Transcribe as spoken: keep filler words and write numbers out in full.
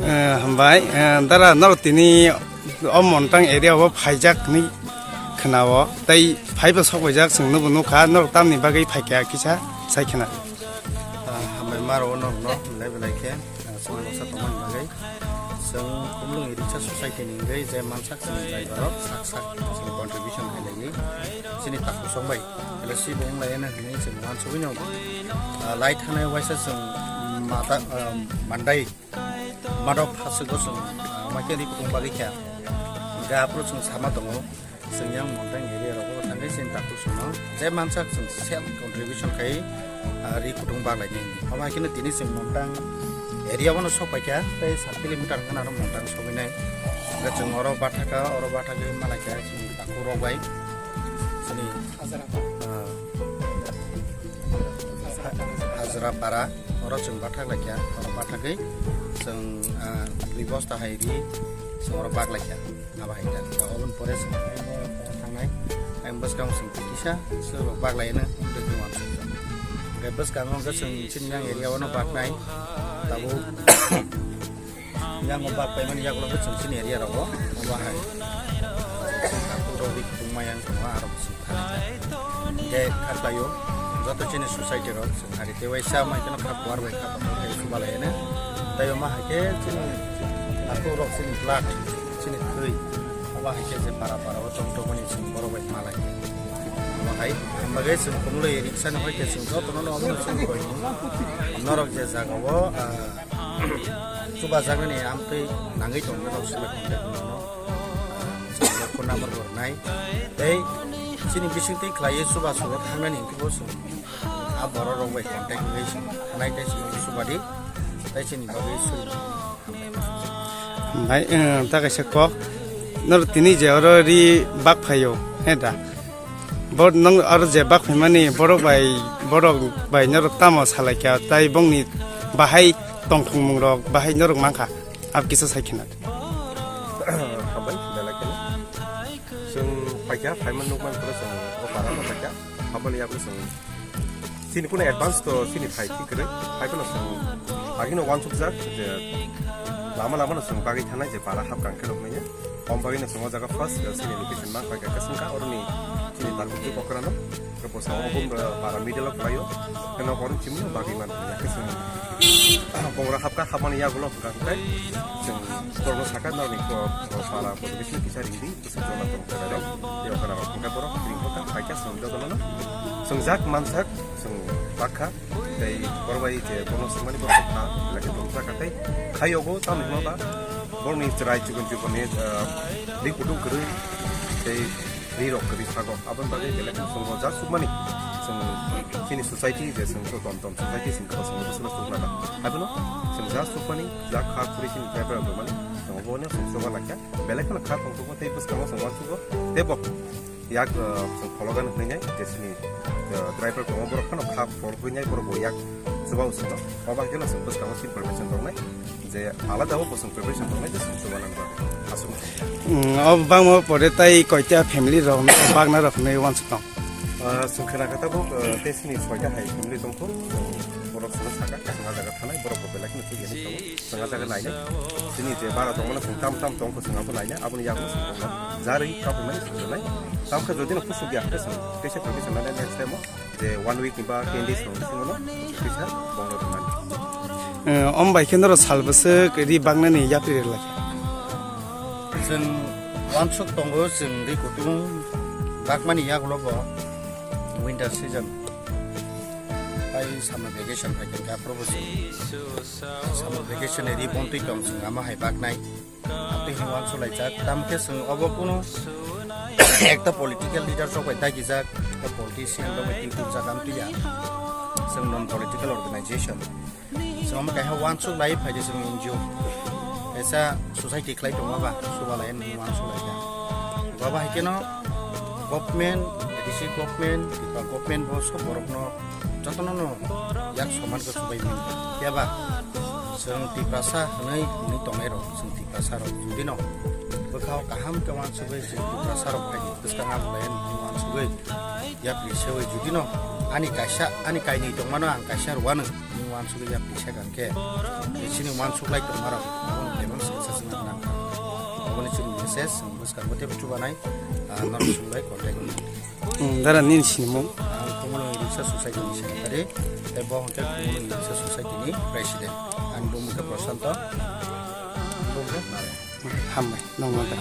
Eh, hambai, eh, dara, norok tini o Montang area o phaijak hinwi khwnao. Tei phaibo sok paijak, chwng nubo nukha, norok tamni bagwi phaikha kisa sai khna. Ah, hambai maro norokno belai belai khe, ah, chwng baksa tongmani bagwi. Chwng Khumulwng Iricha Society ni wngwi je mansak chwng jaibarok sak sak chwng contribution khailaiwi chini takhuk song bai L S C bo wnglaino hinwi chwng uansugwino, ah, lai thanai waisa chwng mata, ah, mandai madok phaswgo chwng, ah, waikhe ri kutung bagwi kha. Hwnkhe aphuru chwng sama tongo. Chwng yang Montang area rogo thangwi chini takhuk songno je mansak chwng self contribution khai, ah, ri kutung baglaini. Omo hai kheno tini chwng Montang area o no sok paikha, tei sat kilometer wngkha aro Montang sogwinai. Hwnkhe chwng oro bathakha, oro bathagwi malaikha chini takhuk rok bai. Chini, ah, Hajrapara, oro chwng bathak laikha, oro bathagwi chwng, ah, dui bosta hai ri chwng oro bak laikha. Abo hai kha. Oboni pore chwng thangnai. Ayang bwskango chwng kisa se rok bak laino, tei tei uansukha. Hwnkhe bwskango hwnkhe chwng chini yang area o no baknai. Tabuk yang o bak paimani yagulo khe chwng chini area rogo. Obo hai. Chwng takhuk rok ri kutung ma yang tongo, aro chwng thani kha. Hwnkhe kha khlaio, joto chini society rok chwng hari tei waisa mai kheno kha kuar bai kha tongma khe chuba lai hino. Tei omo hai khe chini takhuk rok chini blood, chini thwi, obo hai khe je para para o tong tongmani chwng borok bai ma lai. Omo hai, omo bagwi chwng Khumulwng Iricha ni hoi khe chwng jotono no omo chwng koi. Norok je jaga o, ah, chubajaknani amtwi nangwi tongma rok simi contact no, ah, chwng phone number bo rwnai. Tei chini bisingtwi khlaiwi chubachu o thangnani hwnkhe bo chwng a borok rok bai contact wngwi chwng thanai tei chwng chubadi tei chini bagwi suri. Bai, eh, ta kaisa kok. Nor tini je oro ri bak phaio, he da? Bor nong aro je bak phaimani borok bai, borok bai norok tamo salaikha, tai bongni bahai tongthokmungrok bahai norok mankha, abo kisa sai khna. Hambai, belai kheno. Chwng phaikha, phaiman nukman phano chwng o para no phaikha, aboni yago chwng chini kuno advance to chini phai thik kwrwi, phai phano chwng agino uansukjak je lama lama no chwng bagwi thanai je para hap kang khe rok nai. Om bagwi no chwng o jaga first, eh, chini location ma pai kha, khe chwng kha oroni chini tarpuk twi kokrano. Khe bwskango bo, eh, para middle o khlaio. Khe nok oroni chimno bagwi man khe chwng bongra hapkha, hapmani yagulo hwnkha hwnkhe chwng borokno sakha norni ko, ko para bwskango kisa ringdi, kisa jona tong khe rok. Tei okra rok hwnkhe borok ringkha, paikha chwng jotono chwng jak mansak chwng bakha. Tei borok bai je bono swngmani borok kha, belai khe tongsa kha tei khayogo tamni hwnba borokni chwrai chikon chikonni, ah, ri kutung kwrwi tei ri rok kwrwi sago. Aboni bagwi belai kheno chwng o ja sukmani chwng chini society je chwng to tom tom society chwng kha chwng bwswk chwng nana. Abono chwng ja sukmani ja kha khuri chini driver rok mani chwng obo no chwng choba lakha. Belai kheno kha tong tongma tei bwskango chwng uansugo tei bo yak, uh, chwng phologan hwnwi nai je chini, uh, driver tongo, borok phano kha phol hwnwi nai, borok bo yak chuba usino. Obo hai kheno chwng bwskango chini preparation tongnai, je alada o bo chwng preparation tongnai, je chwng chuba nang bagwi. Aswk. Mm, o bangma pore tai koita family rok, bagna rok hwnwi uansuk tong? Uh, chwng khna kha tabuk, uh, tei chini soita hai family tongkho, borok chwngno saka, chwng ah jaga thanai, borok bo belai kheno thik hwnwi tongo. Chwng ah jaga nainai. Chini je bara tongmano chwng tam tam tongkho chwng abo nainai. Aboni yago chwng tongma jarwi kaphaimani chwng rwnai. Tamkhe jodi no kusuk ya khe chwng teisa khe chwng nai next time o je one week ni ba ten days rok chwng no kisa bongno rwnai. Eh, om bai khe norok sal bwswk ri baknani yapri rwlai kha? Chwng uansuk tongo chwng ri kutung bakmani yagulo bo winter season. Tai summer vacation phai khe aphuru bo chwng summer vacation ni ri bontwi tong chwng ama hai baknai. Twi hwnwi uansuk laijak. Tamo khe chwng obo kuno ekta political leader rok bai dagijak, ekta politician rok bai twi tubujak amtwi ya. Chwng non political organization. Chwng omo kaisa uansuk lai phai di chwng N G O. Kaisa society khlai tongma ba, chuba lai hwnwi uansuk lai kha. Baba hai kheno government, A D C government, Tripura government bo sob borokno jotono no yak soman khe chubai manya. Phiya ba chwng Tiprasa hwnwi hwnwi tongnai rok, chwng Tiprasa rok jodi no bwkhao kaham khe uansugwi chwng Tiprasa rok hai bwskang abo lai hwnwi uansugwi yapri sewi jodi no ani kaisa, ani kainwi tongmano ang kaisa rwano. Wansuk ya pisa kan ke. Chini wansuk lai tong marok. Aboni table suksa sukna nang. Aboni chini message bwskango tebo chubanai. Norok sung bai contact. Dara nini sinimung? Ang Tumulwng Riksa Society ni secretary. Tei bo hwnkhe Tumulwng Riksa Society ni president. Ang bumung khe Prashanto. Bumung khe Nare. Hambai, nongma da.